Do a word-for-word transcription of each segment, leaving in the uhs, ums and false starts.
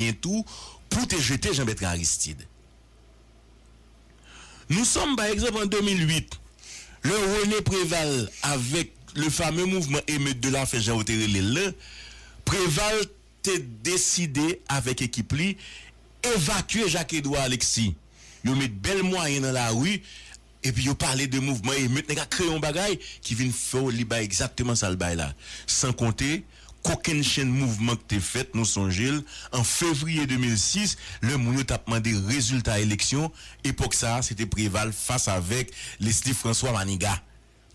mwayen tou pou te jete Jean Bertrand Aristide. Nou sòm, pa egzanp, an de mil uit, lè René Préval avèk le fameux mouvman Émeute de la Faim, jan yo te rele l lan, Préval te deside avèk ekip li evakye Jacques Edouard Alexis. Yo met bèl mwayen nan lari, epi yo pale de mouvman Émeute, nèg la kreye yon bagay ki vin fè w li bay egzakteman sa l bay la. San konte kokennchenn mouvman ki te fèt, nou sonje l, an fevriye de mil sis, lè moun yo t ap mande rezilta eleksyon, epòk sa a, se te Préval fas avèk Leslie François Manigat.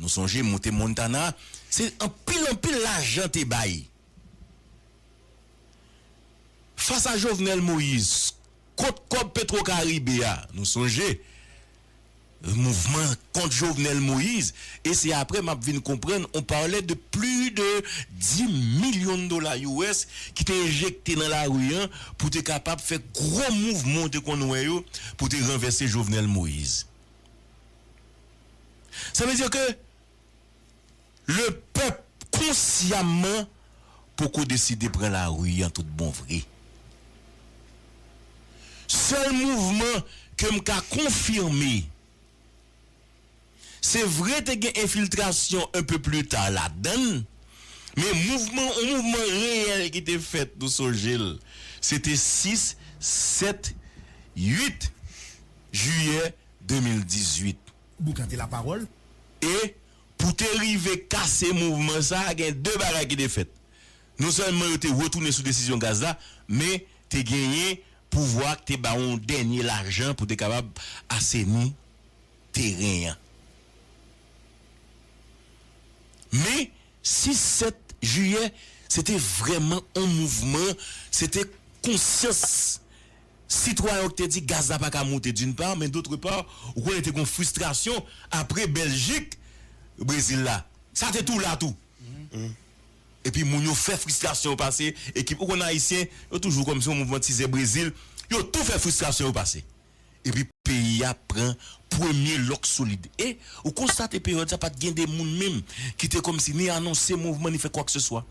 Nou sonje moute Montana, se anpil, anpil lajan te bay. Fas a Jovenel Moïse, kot kòb Petro Caribe a, nou sonje, mouvman kont Jovenel Moïse, e se apre m ap vin konprann, on parlait de plus de dix millions de dollars U S ki te enjekte nan lari an pou te kapab fè gwo mouvman w te konn wè yo, pou te ranvèse Jovenel Moïse. Sa vle di ke le pèp konsyaman poko deside pran lari an tout bon vre. Sèl mouvman ke m ka konfime, se vre te gen enfiltrasyon un peu plus tard ladan l, men mouvman, yon mouvman reyèl ki te fèt, nou sonje l, se te sis, sèt, uit jiyè de mil dizuit. Boukante lapawòl. E pou te rive kase mouvman sa a, gen de bagay ki te fèt. Non sèlman yo te retounen sou desizyon gaz la, men te genyen pouvwa ki te ba yon dènye lajan pou te kapab aseni teren an. Men, sis, sèt jiyè, se te vrèman yon mouvman, se te konsyans sitwayen yo ki te di gaz la pa ka moute, d'une part, men d'autre part, ou konnen te gen fristrasyon apre Bèljik, Brezil la. Sa te tou la tou. Epi moun yo fè fristrasyon yo pase, ekip, ou konn Ayisyen, yo toujou kòmsi yon mouvman tizè Brezil, yo tou fè fristrasyon yo pase. Epi peyi a pran premye lòk solid. E ou konstate peryòd sa pa t gen de moun menm ki te kòmsi ni anonse mouvman ni fè kwakseswa.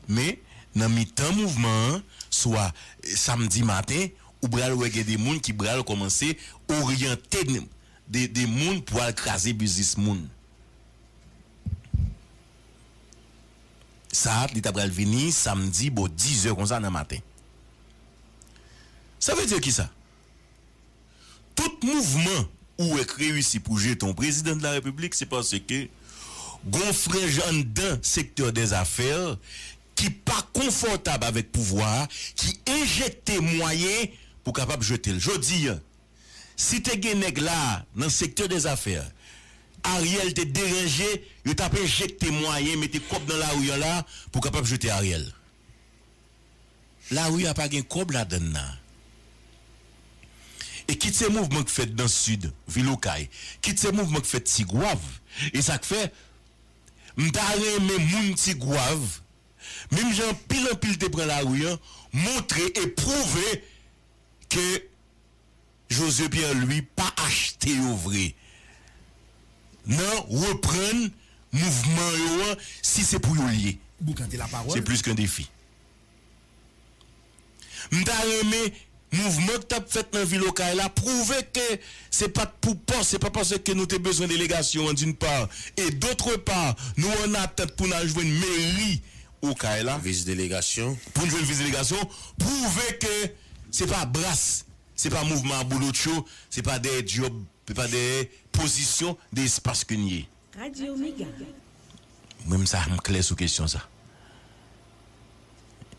Men, nan mitan mouvman an, swa samdi maten, ou pral wè gen de moun ki pral kòmanse oryante de, de moun pou al kraze biznis moun. Sa, li ta pral vini samdi bò dizè konsa nan maten. Sa vle di kisa? Tout mouvman ou wè k reyisi pou jete yon prezidan de la repiblik, se paske gon franj anndan sektè dèzafè ki pa konfòtab avèk pouvwa a, ki enjekte mwayen pou kapab jete l. Jodi a, si te gen nèg la nan sektè dèzafè, Ariel te deranje, yo t ap enjekte mwayen, mete kòb nan lari an la pou kapab jete Ariel. Lari a pa gen kòb ladann nan. E kit se mouvman k fèt nan Sid, vil Okay, kit se mouvman k fèt Tigwav. E sa k fè, m ta renmen moun Tigwav, menm jan anpil anpil te pran lari an, montre e pwouve ke Josué Pierre Louis pa achte yo vre nan reprann mouvman yo an, si se pou yo l ye. Boukante lapawòl. Se plis ke yon defi. M ta renmen mouvman k t ap fèt nan vil Okay la pwouve ke se pa t pou pòs, se pa paske nou te bezwen delegasyon an, d'une part, et d'autre part, nou an atant pou n al jwenn meri Okay la. Vis delegasyon. Pou n jwenn vis delegasyon, pwouve ke se pa bras, se pa mouvman abolotcho, se pa dèyè djòb, se pa dèyè pozisyon de espas ke n ye. Radyo Mega. Mwen, m sa, m klè sou kesyon sa.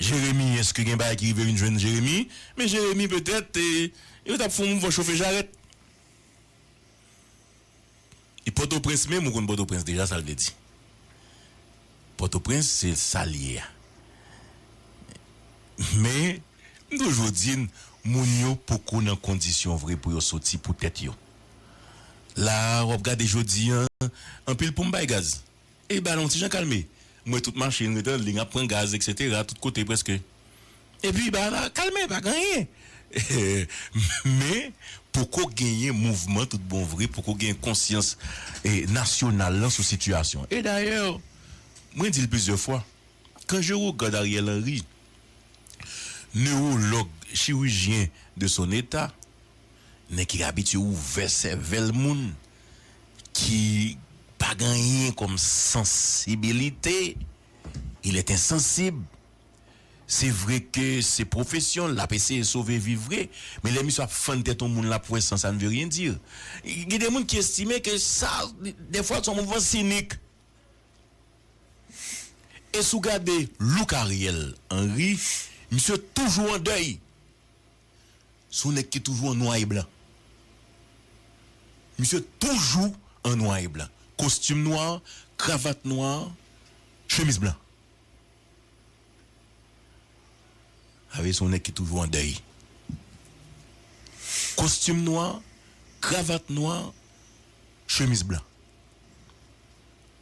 Jeremi, èske gen bagay ki rive vin jwenn Jeremi? Men Jeremi, petèt, e, yo t ap fè yon mouvman chofe jarèt. E Pòtoprens menm, ou konn Pòtoprens deja, sa l vle di. Pòtoprens, se sa l ye a. Men, m toujou di n, moun yo poko nan kondisyon vre pou yo soti pou tèt yo. La, w ap gade jodi a, anpil ponp bay gaz. E bagay la yon ti jan kalme. M wè tout machin ret an liy ap pran gaz, etsetera, tout kote prèske. Epi bagay la kalme, pa gen anyen. Men, poko genyen mouvman tout bon vre, poko genyen konsyans, e, nasyonal lan sou sitiyasyon. E dayè, mwen di l plizyè fwa, quand je regarde Ariel Henry, Newològ, chirijyen de son eta, nèg ki abitye ouvè sèvèl moun, ki pa gen anyen kòm sansibilite, il est insensible. Se vre ke se pwofesyon l, l ap eseye sove viv vre, men lè misye ap fann tèt yon moun, l ap wè san, ça ne veut rien dire. Gen de moun ki estime ke sa, dèfwa, se yon mouvman sinik. E si w gade look Ariel Henry, misye toujou an dèy. Se yon nèg ki toujou an nwa e blan. Misye toujou an nwa e blan. Kostim nwa, kravat nwa, chemiz blan. Sa vle di se yon nèg ki toujou an dèy. Kostim nwa, kravat nwa, chemiz blan.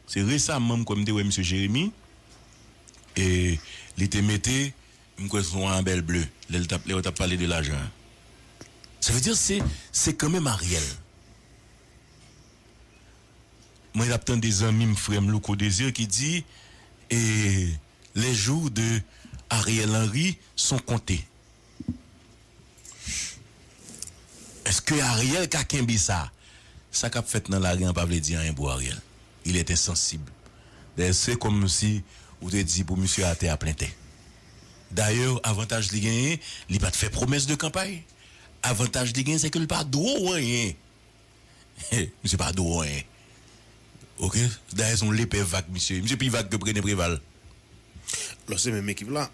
Se resaman m kwè m te wè misye Jeremi, e li te mete, m kwè se yon anbèl ble, lè l t ap, lè yo t ap pale de lajan an. Sa vle di se, se kanmenm Ariel. Mwen t ap tande zanmi m, frè m Louko Désir ki di, e, les jours de Ariel Henry sont comptés. Èske Ariel ka kenbe sa? Sa k ap fèt nan lari an pa vle di anyen pou Ariel. Il est insensible. Dayè, se kòmsi ou te di pou misye atè a plen tè. Dayè, avantaj li genyen, li pa t fè pwomès de kanpay. Avantaj li genyen, se ke l pa dwe w anyen. Misye pa dwe w anyen. Oke? Dayè, se yon lepè vag, misye. Misye pi vag ke René Préval. Lò se menm ekip la.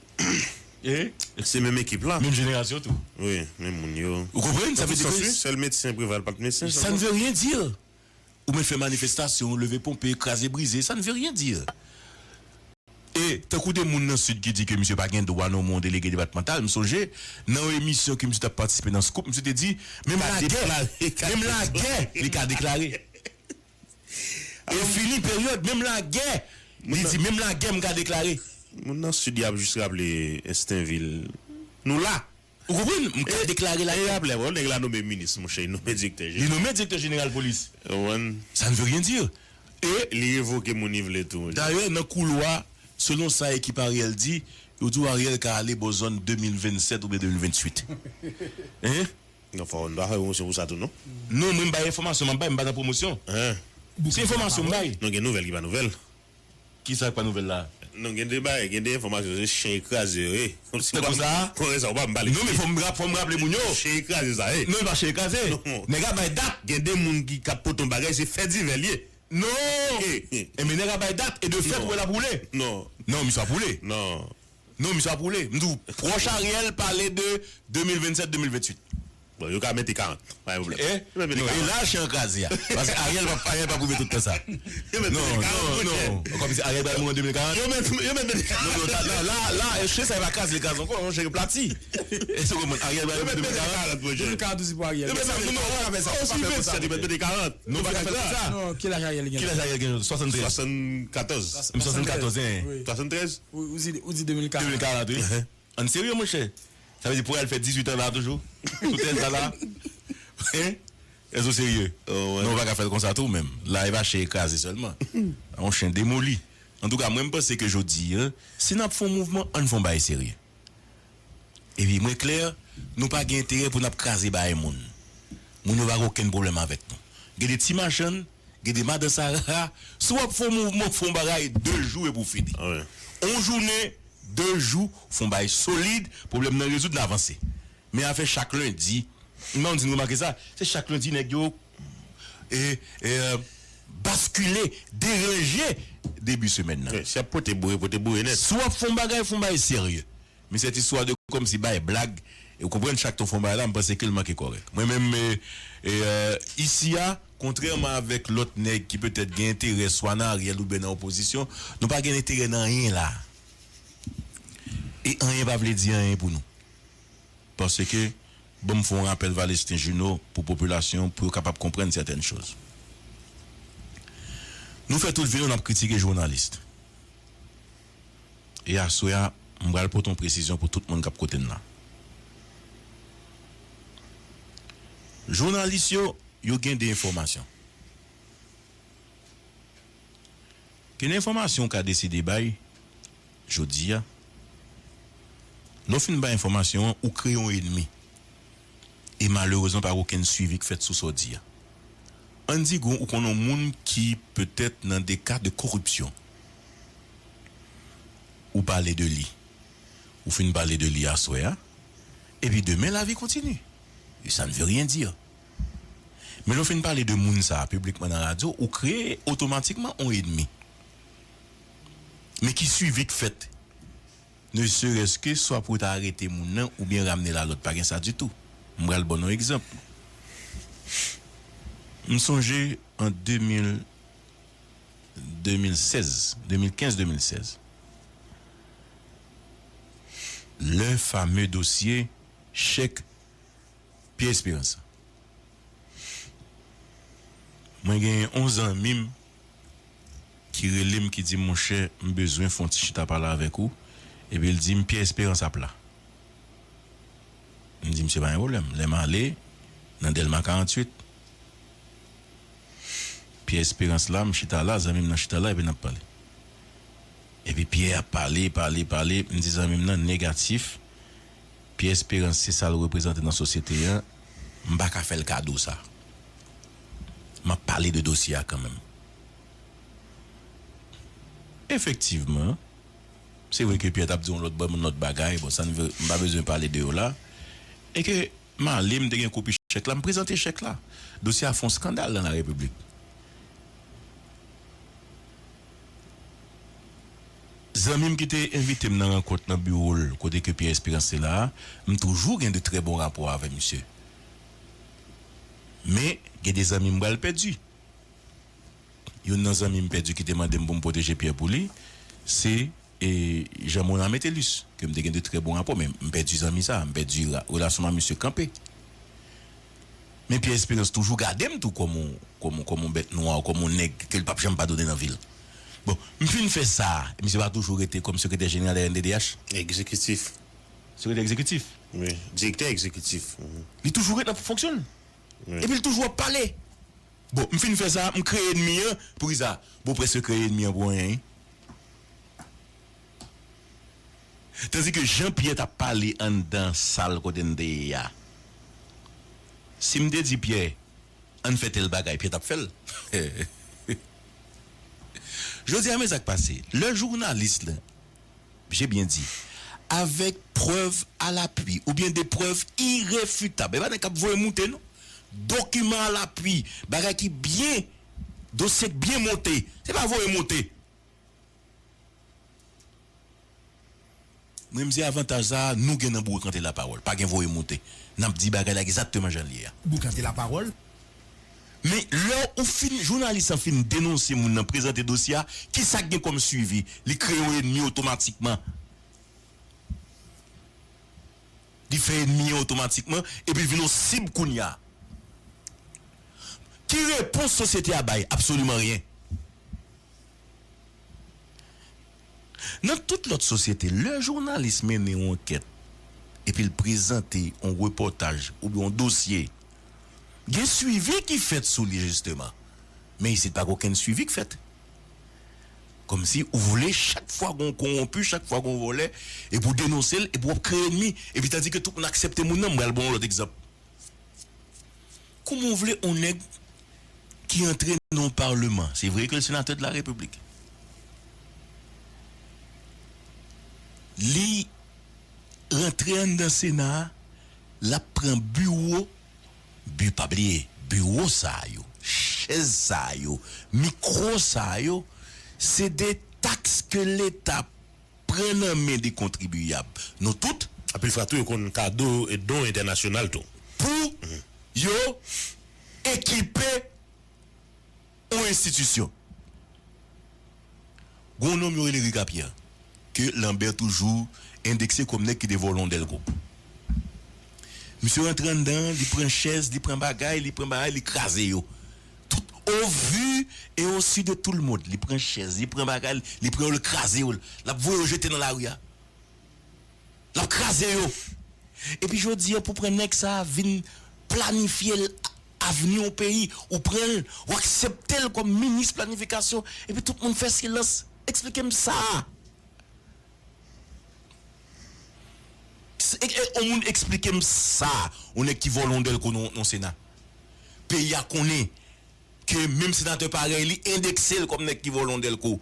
Eh? Se menm ekip la. Menm jenerasyon tou. Wi, menm moun yo. Ou konprann? Sa vle di ke sèl medsen Preval pa t medsen. Ça ne veut rien dire. Ou mèt fè manifestasyon, leve ponpe, kraze brize, ça ne veut rien dire. E tankou de moun nan Sid ki di ke misye pa gen dwa nonmen yon delege depatmantal, m sonje, nan yon emisyon ke misye t ap patisipe nan Scoop, misye te di, menm lagè, menm lagè, li ka deklare. E fini peryòd, menm lagè. Li di, menm lagè m ka deklare. Moun nan Sid, y ap jis raple Estenvil. Nou la. Ou konprann? M ka deklare lagè. E apre, bon, nèg la nonmen minis, monchè, li nonmen direktè jeneral. Li nonmen direktè jeneral polis. Ou konprann? Ça ne veut rien dire. E li revoke moun li vle tou. Dayè, nan koulwa, selon sa ekip Ariel di, yo di w Ariel ka ale bò zòn de mil vennsèt oubyen de mil venntuit. Hein? Non, fò nou pa fè pwomosyon pou sa tou, non? Non, mwen m bay enfòmasyon, m ap bay, m pa nan pwomosyon. Hein? Se enfòmasyon m bay. Non, gen nouvèl ki pa nouvèl. Kisa k pa nouvèl la? Non, gen de bagay, gen de enfòmasyon, se chen ekraze yo ye. Tankou sa? Konnen sa, ou pa m pale. Non, men fò m rap-, fò m raple moun yo. Chen ekraze sa ye. Non, e pa chen ekraze. Non. Nèg la bay dat. Gen de moun ki, k ap pote yon bagay, se fè divè l ye. Non! Enben, nèg la bay dat, e de fèt, ou wè l ap woule. Non. Non, misye ap woule. Non. Non, misye ap woule. M di w, pwòch Ariel pale de de mil vennsèt, de mil venntuit. Bon, yo ka mete karant. Pa gen pwoblèm. Eh? Yo mete karant. Non, e la chen an kraze a. Paske Ariel pa, Ariel pa pwouve tout tan sa. Yo mete karant, non, monchè. Non. Kòmsi Ariel pral mouri an de mil karant. Yo mete, yo mete karant. Non, non, la, la, la, e chen sa e pa kraze, li kraze ankò, yon chen ki plati. E se kòman Ariel pral mouri an de mil karant? Yo mete karant, monchè. De mil karant osi pou Ariel. Yo mete karant, non, non, pa fè sa, pa fè konsa, monchè. Yo mete karant. Non, pa ka fè konsa. Non, ki laj Ariel gen? Ki laj Ariel gen? Swasanntrèz. Swasannkatòz. Swasannkatòz, hein. Wi. Swasantrèz? Ou, ou di, ou di de mil karant. De mil karant, wi. Ann serye, monchè. Sa vle di pou al fè dizuit an la toujou? Sou tèz la la? Hein? Èske w serye? Non, ou pa ka fè l konsa tou menm. La, e pa chen ekraze sèlman. Yon chen demoli. Antouka, mwen, m panse ke jodi a, si n ap fè yon mouvman, ann fè yon bagay serye. Epi mwen klè, nou pa gen enterè pou n ap kraze bagay moun. Moun yo pa gen okenn pwoblèm avèk nou. Gen de ti machann, gen de madan Sara, si w ap fè yon mouvman, fè yon bagay de jou epi w fini. Yon jounen, de jou, fè yon bagay solid, pwoblèm nan rezoud, n avanse. Men afè chak lendi, m pa konn si n remake sa, se chak lendi nèg yo, e, e, baskile, deranje debi semèn nan. Wi, si y ap pote boure, pote boure nèt. Si w ap fè yon bagay, fè yon bagay serye. Men sèt istwa de kòmsi bay blag, e ou konprann chak tan w fè yon bagay la, m panse ke l manke kòrèk. Mwen menm, e, e, isi a, kontrèman avèk lòt nèg ki petèt gen enterè swa nan Ariel oubyen nan opozisyon, nou pa gen enterè nan anyen la. E anyen pa vle di anyen pou nou. Paske, ban m fè yon rapèl Valestin Juno pou popilasyon, pou yo kapab konprann sètèn choz. Nou fè tout vi nou, n ap kritike jounalis. E aswè a, m pral pote yon presizyon pou tout moun k ap koute n la. Jounalis yo, yo gen de enfòmasyon. Gen de enfòmasyon w ka deside bay jodi a, Lè w fin bay enfòmasyon an, ou kreye yon ènmi. E malerezman, pa gen okenn swivi k fèt sou sa w di a. Ann di gon, ou konn yon moun ki petèt nan de ka de koripsyon. Ou pale de li. Ou fin pale de li aswè a. Epi demen, lavi kontini. E sa ne veut rien dire. Men lè w fin pale de moun sa a piblikman nan radyo, ou kreye otomatikman yon ènmi. Men ki swivi k fèt? Ne serait-ce que swa pou yo ta arete moun nan oubyen ramne l a lòd. Pa gen sa ditou. M pral ba w yon egzanp. M sonje an de mil, de mil sèz, de mil kenz, de mil sèz. Le fameux dossier chèk Pierre Espérance. Mwen gen yon zanmi m ki rele m, ki di m, "Monchè, m bezwen fè yon ti chita pale avèk ou." Epi l di m, "Pierre Espérance ap la." M di, "Misye, pa gen pwoblèm." Lè m ale nan Dèlma karanntuit, Pierre Espérance la, m chita la, zanmi m nan chita la, epi n ap pale. Epi Pierre ap pale, pale, pale, m di zanmi m nan, "Negatif. Pierre Espérance, se sa l reprezante nan sosyete an, m pa ka fè l kado sa. M ap pale de dosye a kanmenm." Efektivman, se vre ke Pierre t ap di yon lòt, ban m yon lòt bagay, bon, sa n vle, m pa bezwen pale de yo la. E ke m ale, m te gen kopi chèk la, m prezante chèk la. Dosye a fè yon eskandal nan la Repiblik. Zanmi m ki te envite m nan rankont nan biwo l, kote ke Pierre Espérance te la a, m toujou gen de trè bon rapò avè misye. Men, gen de zanmi m pral pèdi. Youn nan zanmi m pèdi ki te mande m pou m pwoteje Pierre pou li, se, e, Jean Monard Metellus, ke m te gen de trè bon rapò, men m pèdi zanmi sa, m pèdi ra-, relasyon m ak misye kanpe. Men Pierre Espérance toujou gade m tou kòm yon, kòm yon, kòm yon bèt nwa, kòm yon nèg ke l p ap janm padone nan vi l. Bon, m fin fè sa, misye pa toujou rete kòm sekretè jeneral R N D D H? Egzekitif. Sekretè egzekitif. Wi, direktè egzekitif. Mhm. Li toujou ret nan fonksyon l. Wi. Epi l toujou ap pale. Bon, m fin fè sa, m kreye ènmi an. Poukisa? Bon, prèske kreye ènmi an pou anyen, wi. Tandis que Jean Pierre t ap pale anndan sal kote n te ye a. Si m te di Pierre, "Ann fè tèl bagay," Pierre t ap fè l. Jodi a, men sa k pase. Lè jounalis la, j'ai bien dit, avec preuve à l'appui, oubyen de preuve irréfutable, e pa nèg k ap voye moute, non. Document à l'appui, bagay ki byen, dosye k byen monte. Se pa voye moute. Mwen, m se avantaj sa a, nou gen nan Boukante Lapawòl. Pa gen voye moute. N ap di bagay la egzakteman jan l ye a. Boukante Lapawòl. Men lè ou fin, jounalis lan fin denonse moun nan, prezante dosye a, ki sa k gen kòm swivi? Li kreye yon ènmi otomatikman. Li fè ènmi an otomatikman, epi l vin yon sib kounye a. Ki repons sosyete a bay? Absoliman ryen. Nan tout lòt sosyete, lè jounalis mennen yon ankèt epi l prezante yon repòtaj oubyen yon dosye, gen swivi ki fèt sou li, jisteman. Men isit, pa gen okenn swivi k fèt. Kòmsi ou vle chak fwa gen yon kowonpi, chak fwa gen yon vòlè, epi w denonse l, epi w ap kreye ènmi, epi tandis que tout moun aksepte moun nan, m pral ba w yon lòt egzanp. Kòman w vle yon nèg ki antre nan yon palman, se vre ke l senatè de la repiblik, li rantre anndan Sena a, l ap pran biwo, bi-, pa bliye, biwo sa yo, chèz sa yo, mikwo sa yo, se de taks ke Leta pran nan men de kontribiyab, nou tout. Anpil fwa tou, yo konn kado e don entènasyonal tou. Pou yo ekipe yon enstitisyon. Gon nonm yo rele Ricapierre, ke Lambert toujou endekse kòm nèg ki te vòlè yon Delco. Misye rantre anndan, li pran chèz, li pran bagay, li pran bagay, li kraze yo. Tout au vu et au su de tout le monde. Li pran chèz, li pran bagay, li pran yo, li kraze yo. L ap voye yo jete nan lari a. L ap kraze yo. Epi jodi a, pou pran nèg sa a vin planifye l avni yon peyi, ou pran l, ou aksepte l kòm minis planifikasyon, epi tout moun fè silans. Eksplike m sa. e, e, on moun eksplike m sa, on nèg ki vòlè on dèlko nan, nan Sena. Peyi a konnen ke menm senatè parèy li endekse l kòm nèg ki vòlè on dèlko.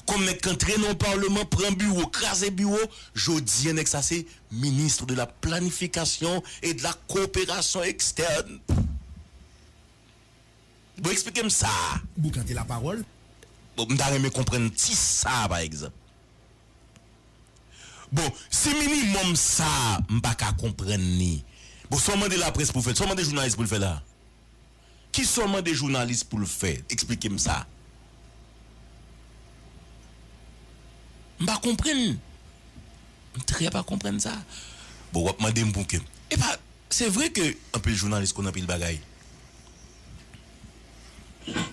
Kòm nèg k antre nan yon palman, pran biwo, kraze biwo, jodi a nèg sa se ministre de la planification et de la coopération externe. Bon, eksplike m sa. Boukante lapawòl. Bon, m ta renmen konprann ti sa, pa egzanp. Bon, si minimòm sa, m pa ka konprann li. Bon, sa w mande laprès pou fè l, sa w mande jounalis pou l fè la? Kisa w mande jounalis pou l fè? Eksplike m sa. M pa konprann. M trè pa konprann sa. Bon, w ap mande m pou ke. E pa, se vre ke anpil jounalis konn anpil bagay.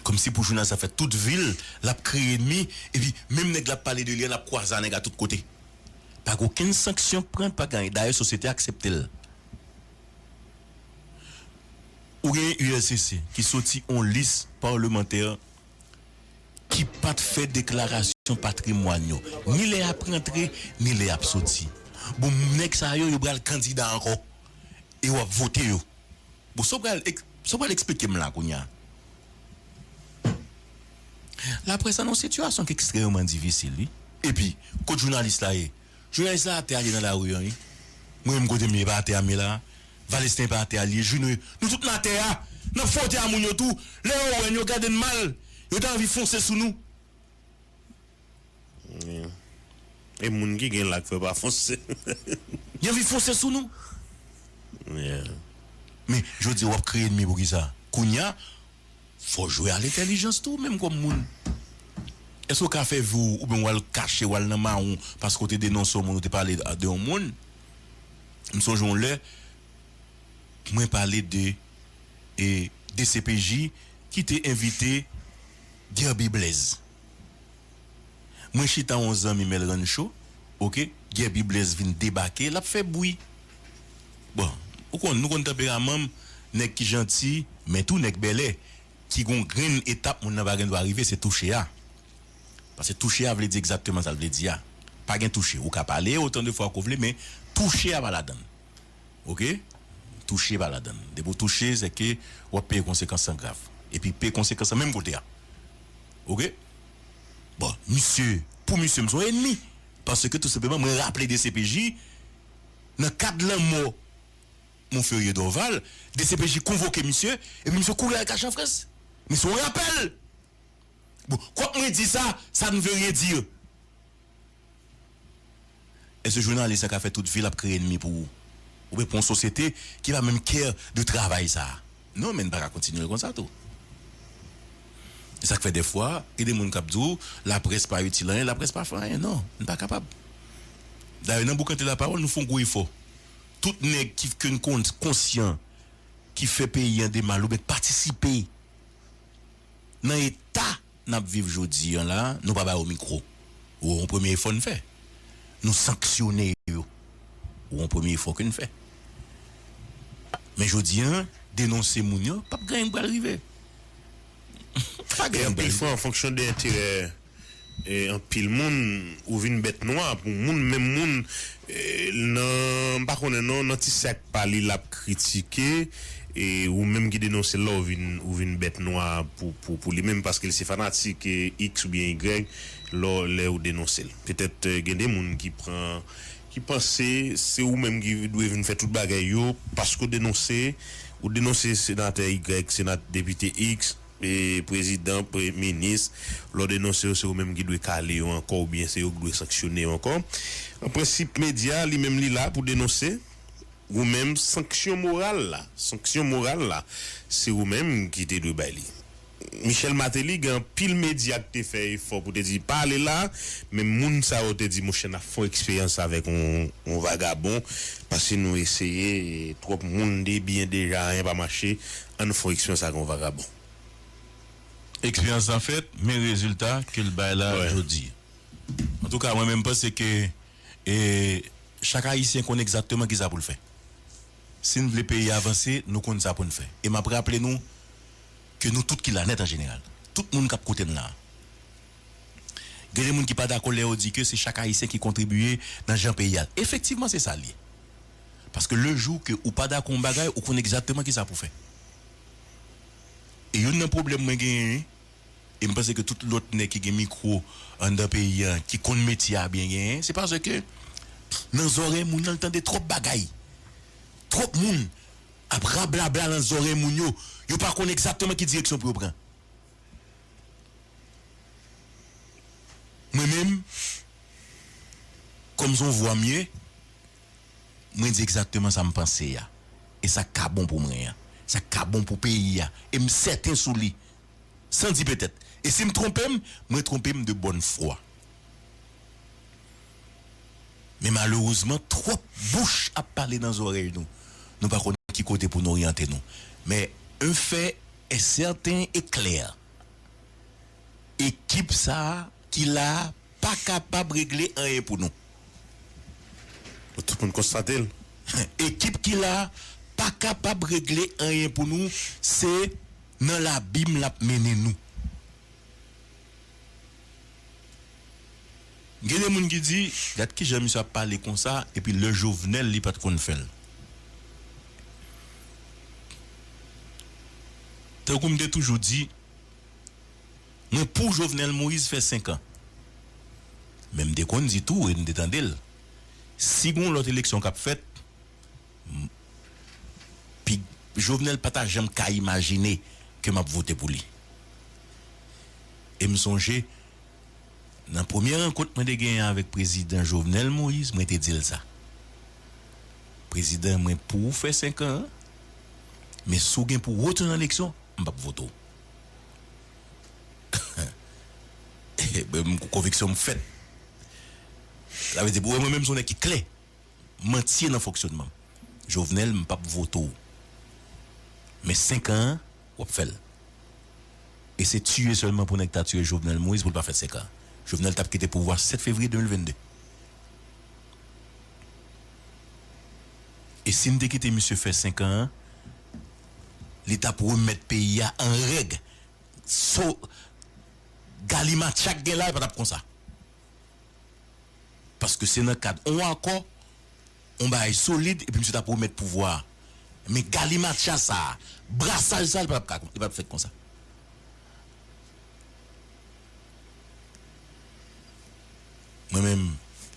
Kòmsi pou jounalis la fè tout vi l, l ap kreye ènmi, epi menm nèg l ap pale de li a, l ap kwaze a nèg a tout kote. Pa gen okenn sanksyon k pran, pa gen anyen. Dayè, sosyete a aksepte l. Ou gen U L C C ki soti on lis palmantè ki pa t fè deklarasyon patrimwàn yo, ni lè y ap rantre, ni lè y ap soti. Bon, nèg sa yo, yo pral kandida ankò. E w ap vote yo. Bon, sa w pral ek-, sa w pral eksplike m la kounye a? Laprès la nan yon sitiyasyon ki ekstrèmman difisil, wi. Epi, kot jounalis la ye? Jounalis la atè a li ye nan lari an, wi. Mwen menm kote m ye, pa atè a m ye la. Valestin pa atè a li ye, Juno, nou tout nan atè a. N ap fwote a moun yo tou. Lè yo wè n, yo gade n mal. Yo ta anvi fonse sou nou. Yeah. E moun ki gen la k fè pa fonse. Yo anvi fonse sou nou. Yeah. Men, jodi a, w ap kreye ènmi pou ki sa? Kounye a, fò w jwe a lentèlijans tou, menm kòm moun. Èske w ka fè vi w, oubyen w al kache, w al nan mawon, paske w te denonse yon moun, ou te pale de yon moun? M sonje yon lè, mwen pale de, e, D C P J ki te envite Guerby Blaise. Mwen chita yon zanmi m, El Rancho, oke, Guerby Blaise vin debake, l ap fè bri. Bon, ou konn, nou konn tanperaman m, nèg ki janti, men tou nèg bèlè, ki gon grenn etap moun nan pa gen dwa rive, se touche a. Paske touche a vle di egzakteman sa l vle di a. Pa gen touche. Ou ka pale otan de fwa ke w vle, men touche a pa ladann. Oke? Touche pa ladann. Depi w touche, se ke w ap peye konsekans lan grav. Epi peye konsekans lan menm kote a. Oke? Bon, misye, pou misye, m se yon ènmi. Paske tou senpleman, mwen raple D C P J, nan kad lanmò Monferrier Dorval, D C P J konvoke misye, epi misye kouri al kache an Frans. Men se yon rapèl. Bon, quoique mwen di sa, ça ne veut rien dire. Èske jounalis la ka fè tout vi l ap kreye ènmi pou ou? Oubyen pou yon sosyete ki pa menm care de travay sa a? Non, men n pa ka kontinye l konsa tou. E sa k fè dèfwa, gen de moun k ap di w, laprès pa itil anyen, laprès pa fè anyen. Non, n pa kapab. Dayè, nan Boukante Lapawòl, nou fè yon gwo efò. Tout nèg ki, ke n konn, konsyan, ki fè peyi an de mal, oubyen k patisipe nan eta n ap viv jodi a la, nou pa ba yo mikwo. Ou wè yon premye efò n fè. Nou sanksyone yo. Ou wè yon premye efò ke n fè. Men jodi a, denonse moun yo, p ap gen anyen k pral rive. Pa gen anyen k pral rive. E anpil fwa, an fonksyon de enterè, e, anpil moun, ou vin bèt nwa pou moun, menm moun, e, nan, m pa konnen non, nan ti sèk pa li, l ap kritike, e ou menm ki denonse l la, ou vin, ou vin bèt nwa pou, pou, pou li menm, paske l se fanatik, e, X oubyen Y, lò, lè ou denonse l. Petèt, e, gen de moun ki pran, ki panse se ou menm ki dwe vin fè tout bagay yo, paske w denonse, ou denonse senatè Y, senat-, depite X, e, prezidan, pre-, minis, lè w denonse yo, se ou menm ki dwe kale yo ankò, oubyen se yo ki dwe sanksyone yo ankò. An prensip, medya, li menm, li la pou denonse. Ou menm, sanksyon moral la, sanksyon moral la, se ou menm ki te dwe bay li. Michel Martelly, gen anpil medya ki te fè efò pou te di, pa ale la, men moun sa yo te di, monchè, n ap fè yon eksperyans avèk yon, yon vagabon, paske nou eseye, e, twòp moun debyen deja, anyen pa mache, ann fè yon eksperyans ak yon vagabon. Eksperyans lan fèt, men rezilta ke l bay la jodi. Antouka, mwen menm, m panse ke, e, chak Ayisyen konn egzakteman kisa pou l fè. Si n vle peyi a avanse, nou konn sa pou n fè. E m ap raple nou ke nou tout ki la nèt an jeneral, tout moun k ap koute n la a, gen de moun ki pa dakò lè yo di ke se chak Ayisyen ki kontribiye nan jan peyi a. Efektivman, se sa l ye. Paske le jou ke ou pa dakò yon bagay, ou konn egzakteman kisa pou fè. E youn nan pwoblèm mwen genyen, e m panse ke tout lòt nèg ki gen mikwo anndan peyi a, ki konn metye a byen genyen, se paske nan zòrèy moun nan, l tande twòp bagay. Twòp moun ap rablabla nan zòrèy moun yo. Yo pa konn egzakteman ki direksyon pou yo pran. Mwen menm, kòm se yon vwa m ye, mwen di egzakteman sa m panse a. E sa k ka bon pou mwen an. Sa k ka bon pou peyi a. E m sèten sou li. San di petèt. E si m twonpe m, mwen twonpe m de bòn fwa. Men malerezman, twòp bouch ap pale nan zòrèy nou. Nou pa konn ki kote pou nou oryante nou. Men, un fait est certain et clair. Ekip sa a ki la a pa kapab regle anyen pou nou. Tout moun konstate l. Ekip ki la a pa kapab regle anyen pou nou, se nan labim l ap mennen nou. Gen de moun ki di, gad kijan misye ap pale konsa, epi lè Jovenel li pa t konn fè l. Tankou m te toujou di, mwen pou Jovenel Moïse fè senk an. Men m te konn di tou, e m te tande l, si gen yon lòt eleksyon k ap fèt, m- pi Jovenel pa ta janm ka imajine ke m ap vote pou li. E m sonje, nan premye rankont mwen te genyen avèk prezidan Jovenel Moïse, mwen te di l sa. Prezidan, mwen pou ou fè senk an, men si w gen pou w retounen nan eleksyon, m p ap vote w. Konviksyon m fèt. Sa vle di, pou mwen menm, se yon nèg ki klè. M antye nan fonksyonman m. Jovenel, m p ap vote w. Men senk an an, w ap fè l. E se tiye sèlman pou nèg ta tiye Jovenel Moïse pou l pa fè senk an. Jovenel t ap kite pouvwa sèt fevriye de mil vennde. E si n te kite misye fè senk an an, li t ap remèt peyi a an règ. So, galimatcha k gen la, li pa t ap konsa. Paske se nan kad yon akò, yon bagay solid, epi misye t ap remèt pouvwa a. Men galimatcha sa a, brasaj sa a, li pa t ap ka, li pa t ap fèt konsa. Mwen menm,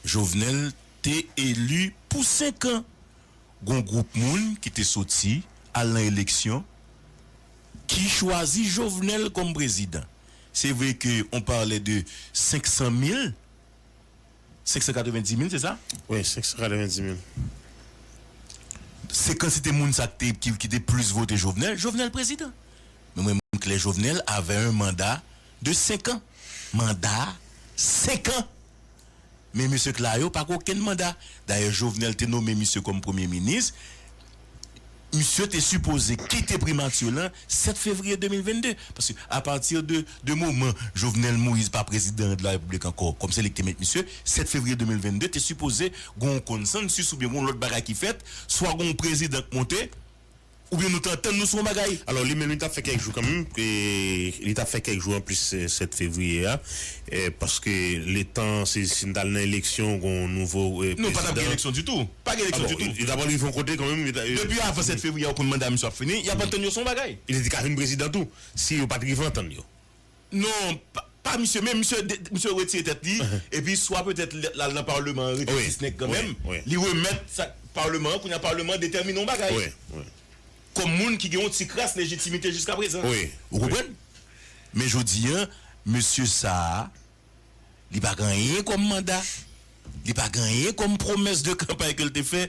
Jovenel te eli pou senk an. Gon gwoup moun ki te soti al nan eleksyon ki chwazi Jovenel kòm prezidan. Se vre ke on parlait de senk san mil, senk san katrevenndis mil, se sa? Wi, senk san katrevenndis mil. Se kantite moun sa ki te, ki, ki te plis vote Jovenel, Jovenel prezidan. Men mwen, m klè, Jovenel avait un mandat de senk an. Manda senk an. Men mesye k la yo pa gen okenn manda. Dayè, Jovenel te nonmen misye kòm premye minis. Misye te sipoze kite primati lan sèt fevriye de mil vennde. Paske apati de, de moman Jovenel Moïse pa prezidan de la repiblik ankò, kòm se li ki te met misye, sèt fevriye de mil vennde te sipoze gen yon konsansis oubyen gen yon lòt bagay ki fèt, swa gen yon prezidan k monte, oubyen nou t antann nou sou yon bagay. Alò, li menm, li t ap fè kèk jou kanmenm, e, li t ap fè kèk jou anplis, e, sèt fevriye a, e, paske letan, si, si n t al nan eleksyon, gen yon nouvo, e, prezidan. Non, pa t ap gen eleksyon ditou. Pa gen eleksyon ditou. Li t ap rive yon kote kanmenm. Depi avan sèt fevriye a, ou konn manda misye ap fini, y ap antann yo sou yon bagay. Li te ka vin prezidan tou, si yo pa t rive antann yo. Non, pa, pa misye, men misye, misye retire tèt li, epi swa petèt l al nan Paleman an, rete sis nèg kanmenm, li remèt sa Paleman an, kounye a Paleman an detèmine yon bagay. Kòm moun ki gen yon ti kras lejitimite jiskaprezan. Ou konprann? Men jodi a, mesye sa a, li pa gen anyen kòm manda, li pa gen anyen kòm pwomès de kanpay ke l te fè,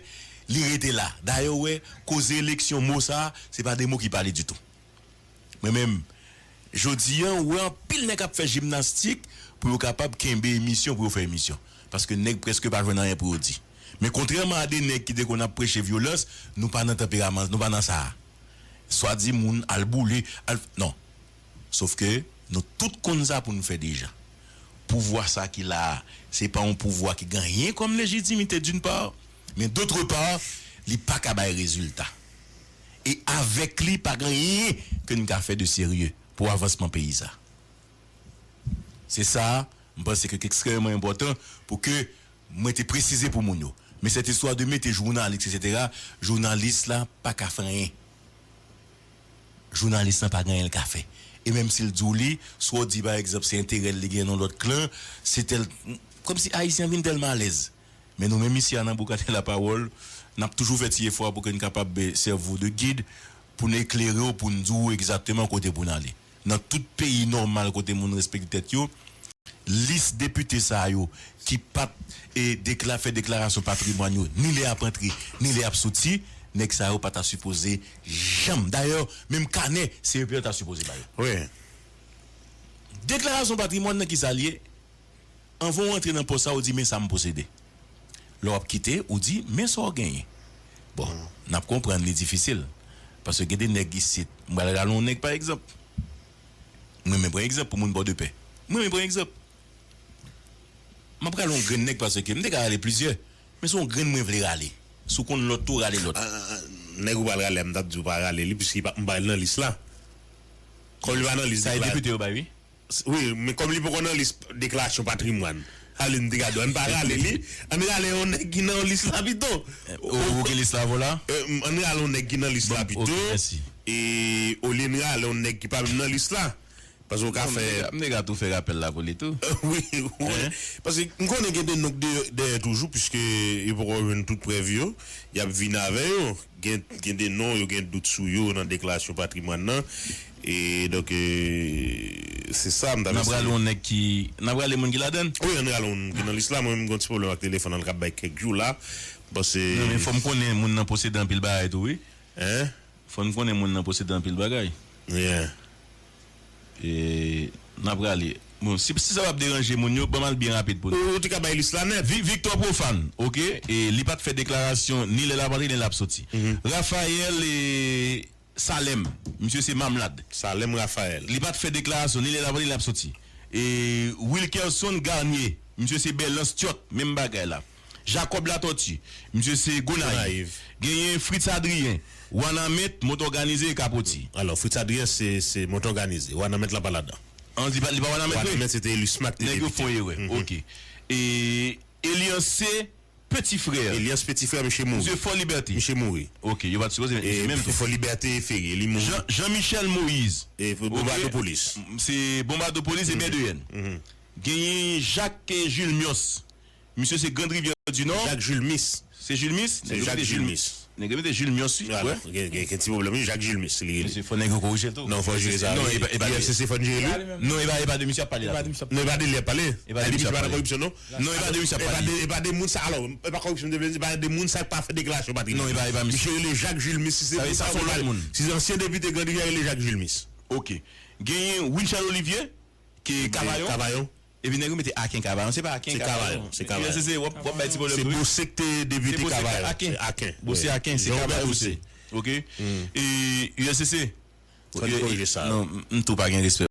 li rete la. Dayè, ou wè, koze eleksyon, mo sa a, se pa de mo ki pale ditou. Mwen menm, jodi a, ou wè anpil nèg ap fè jimnastik pou yo kapab kenbe emisyon, pou yo fè emisyon. Paske nèg prèske pa jwenn anyen pou yo di. Men kontrèman a de nèg ki te konn ap preche vyolans, nou pa nan tanperaman, nou pa nan sa a. Swa di moun al boule, al, non. Sòf ke nou tout konn sa pou n fè deja. Pouvwa sa ki la a, se pa yon pouvwa ki gen anyen kòm lejitimite, d'une part, men d'autre part, li pa ka bay rezilta. E avèk li, pa gen anyen ke n ka fè de serye pou avansman peyi sa. Se sa, m panse ke ekstrèmman enpòtan pou ke mwen te presize pou moun yo. Men cette histoire de mete jounalis, et cetera, jounalis la pa ka fè anyen. Jounalis lan pa gen anyen l ka fè. E menm si l di w li, swa w di, pa egzanp, se enterè l li gen nan lòt klan, se tèl, kòmsi Ayisyen an vin tèlman alèz. Men nou menm isi a nan Boukante Lapawòl, n ap toujou fè ti efò a pou ke n kapab, eh, sèvi w de gid, pou n eklere w, pou n di w egzakteman kote pou n ale. Nan tout peyi nòmal kote moun respekte tèt yo, lis depite sa yo ki pa t, e, dekla-, fè deklarasyon patrimwàn yo, ni lè y ap antre, ni lè y ap soti, nèg sa yo pa ta sipoze janm. Dayè, menm kanè C E P yo ta sipoze ba yo. Wi. Deklarasyon patrimwàn nan ki sa l ye? Anvan w antre nan pòs sa, ou di, "Men sa m posede." Lè w ap kite, ou di, "Men sa w genyen." Bon, n ap konprann li difisil. Paske gen de nèg isit, m pral rale yon nèg pa egzanp. Mwen menm pran egzanp pou moun Pòdepè. Mwen menm pran egzanp. M ap rale yon grenn nèg paske m te ka rale plizyè. Men se yon grenn mwen vle rale. Si w konn lòt tou, rale lòt. Ah, ah, ah, nèg ou pral rale a, m t ap di w pa rale li, piske li pa, m pa nan lis la. Kòm li pa nan lis, sa e dekla- depite yo bay, wi. Wi, men kòm li poko nan lis deklarasyon patrimwàn, ale n te gade, ann pa rale li, ann rale yon nèg ki nan lis la pito. Ou, ou gen lis la avè w la? Eh, ann rale yon nèg ki nan lis la pito. Bon, ok, mèsi. E olye n rale yon nèg ki pa menm nan lis la. Paske w ka fè. M te ka, m te ka tou fè rapèl la pou li tou. Wi, wi. Paske m konnen gen de nonm dèyè, dèyè toujou, piske yo poko jwenn tout prèv yo, y ap vin avè yo. Gen, gen de non, yo gen dout sou yo nan deklarasyon patrimwàn nan. E donk, e, se sa m ta. N ap rale yon nèg ki, n ap rale moun ki ladan l? Wi, ann rale yon moun ki nan lis la. Mwen menm, m gen yon ti pwoblèm ak telefòn nan, l ka bay kèk jou la. M panse. Non, men fò m konnen moun nan posede anpil bagay tou, wi. Hein? Fò n konnen moun nan posede anpil bagay. Yeah. E, n ap rale. Bon, si, si sa p ap deranje moun yo, ban m al byen rapid pou nou. Ou, ou te ka bay lis la nèt. Vi-, Victor Profane, ok? E li pa t fè deklarasyon ni lè l ap antre, ni lè l ap soti. Mhm. Raphaël, e, Salem, misye se Mamlad. Salem Raphaël. Li pa t fè deklarasyon ni lè l ap antre, ni lè l ap soti. E, Wilkerson Garnier, misye se Bèlans Tyòt, menm bagay la. Jacob Latortue, misye se Gonayiv. Gonayiv. Genyen Fritz Adrien, Wanament, Motò Òganize e Kapoti. Alò, Fritz Adrien se, se Motò Òganize. Wanament la pa ladan. An, li pa, li pa Wanament vre? Wanament se te Elisma ki te depite. Nèg yo fè yon erè. Mhm. Ok. E Eliancé Petit Frère. Eliancé Petit Frère, misye mouri. Misye Fò Libète. Misye mouri. Ok, yo pa t sipoze met misye menm tou. Fò Libète Ferré, li mouri. Jean, Jean Michel Moïse. E Bonbadopolis. Ok. Se Bonbadopolis e Bèdeyèn. Mhm. Genyen Jacques Julmios. Misye se Grande Rivière du Nord. Jacques Julmis. Se Julmis? Se Jacques Julmis. Nèg yo mete Julmios, wi. Alò, gen, gen, gen ti pwoblèm, wi, Jacques Julmis, li rele. Mesye, fò nèg yo korije l tou. Non, fò jere sa. Non, e pa, e pa de, U F C C fò n jere l, wi. Non, e pa, e pa de misye ap pale la. E pa de misye ap pale. Non, e pa de li ap pale. E pa de misye ap pale. Non, e pa de misye ap pale. E pa de moun sa, alò, e pa koripsyon m te vle di, e pa de moun sa k pa fè deklarasyon patrimwàn. Non, e pa, e pa misye. Misye rele Jacques Julmis, si se moun sa, se yon lòt moun. Si se ansyen depite Grande Rivière, rele Jacques Julmis. Ok. Genyen Winchard Olivier, ki Kavayon. Kavayon. Epi nèg yo mete Aken Kavayon, se pa Aken Kavayon. Se Kavayon, se Kavayon. U L C C, w ap, w ap bay ti pwoblèm tou, wi. Se Bosé ki te depite Kavayon. Aken. Se Bosé Aken, se Jean Robert Kavayon Bosé. Ok. E U L C C. Fò n korije sa. Non, m, m tou pa gen respè.